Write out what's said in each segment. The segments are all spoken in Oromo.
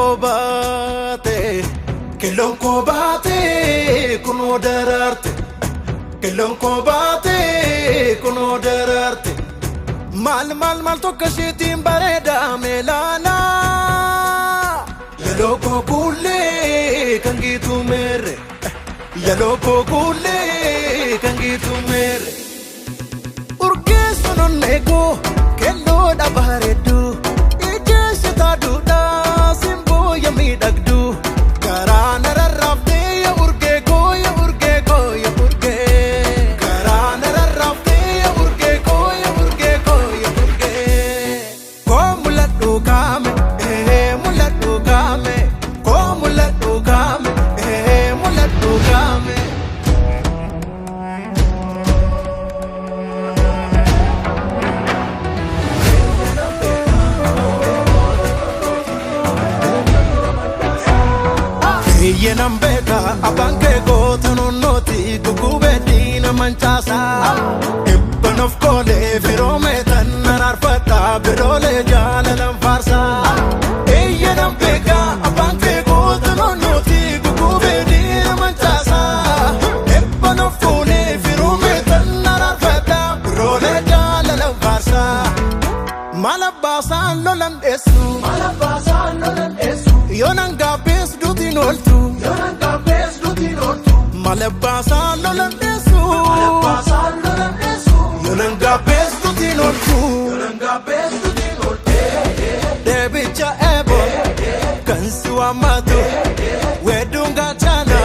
koo baate, kelloon koo baate kunoo daraarte, kelloon koo baate kunoo daraarte. Maal maal maal tokko isheetiin bareedaa meelaala. Yaloo koo kuulee kan giitu meerre, yaloo koo kuulee kan giitu meerre. Urgeessuun onnee koo kelloodha bareedduu, ijjeessa taaduudhaa simboo ya miidhagduu. Karaa nararraaftee ya urgee koo, ya urgee koo, ya urgee. Karaa nararraaftee ya urgee koo, ya urgee koo, ya urgee. Koo mul'adhu kaame, ee mul'adhu kaame, koo mul'adhu kaame, ee mul'adhu kaame. Biyya nan beeka abbaan kee goota nonnooti gugubee diina mancaasa. Dhibban of koolee firoomee tan araarfadha biroolee jaalalan faarsa. Biyya nan beeka abbaan kee goota nonnooti gugubee diina mancaasa. Dhibban of koolee firoomee tan araarfadha biroolee jaalalan faarsa. Maal abbaasaan lolan dheessu. Maal abbaasaan lolan dheessu. Yoonaan gaabbees duutiin ooltu. Yoonaan gaabbees duutiin ooltu. Maal abbaasaan lolan dheessu. Maal abbaasaan lolan dheessu. Yoonaan gaabbees duutiin ooltu. Yoonaan gaabbees duutiin ooltu. Deebicha eeboo kan si waammatu, weedduun gaachana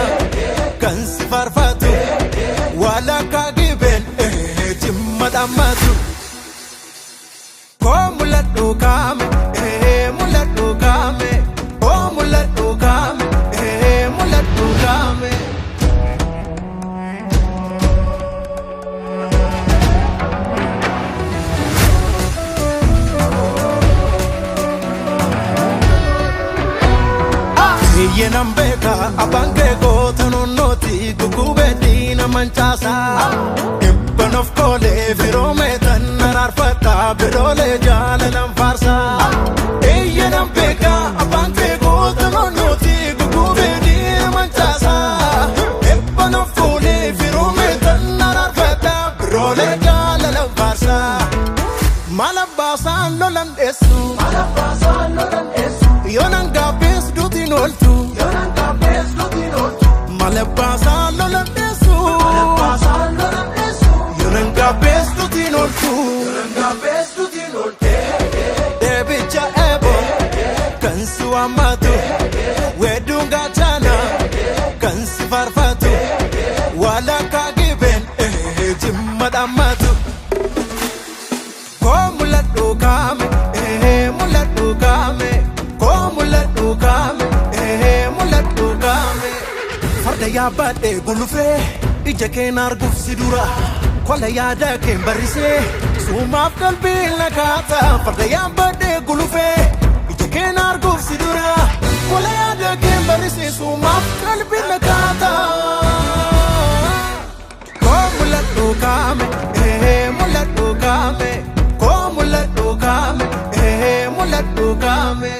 kan si faarfatu, walakkaa gibeen jimma dhammatu. Koo mul'adhu kaame, ee mul'adhu kaame, koo mul'adhu kaame, ee mul'adhu kaame. Biyya nan beeka abbaan kee goota nonnooti gugubee diina mancaasa. Dhibban of koolee firoomee tan araarfadha biroolee jaalalan faarsa. Biyya nan beeka abbaan kee goota nonnooti gugubee diina mancaasa. Dhibban of koolee firoomee tan araarfadha biroolee jaalalan faarsa. Maal abbaasaan lolan dheessu. Maal abbaasaan lolan dheessu. Yoonaan gaabbees duutiin ooltu. Yoonaan gaabbees duutiin ooltu. Maal abbaasaan lolan dheessu. Maal abbaasaan lolan dheessu. Yoonaan gaabbees duutiin ooltu. Yoonaan gaabbees duutiin ooltu. Deebicha eeboo kan si waammatu, weedduun gaachana kan si faarfatu, walakkaa gibeen jimma dhammatu. Koo mul'adhu kaame, ee mul'adhu kaame, koo mul'adhu kaame, ee mul'adhu kaame. Farda yaabbadhee gulufee ija keen arguuf si dura, kola yaada keen barrisee suumaaf qalbiin na kaata. Farda yaabbadhee gulufee ija keen arguuf si dura, kola yaada keen barrisee suumaaf qalbiin na kaata. Koo mul'adhu kaame, ee mul'adhu kaame, koo mul'adhu kaame, ee mul'adhu kaame.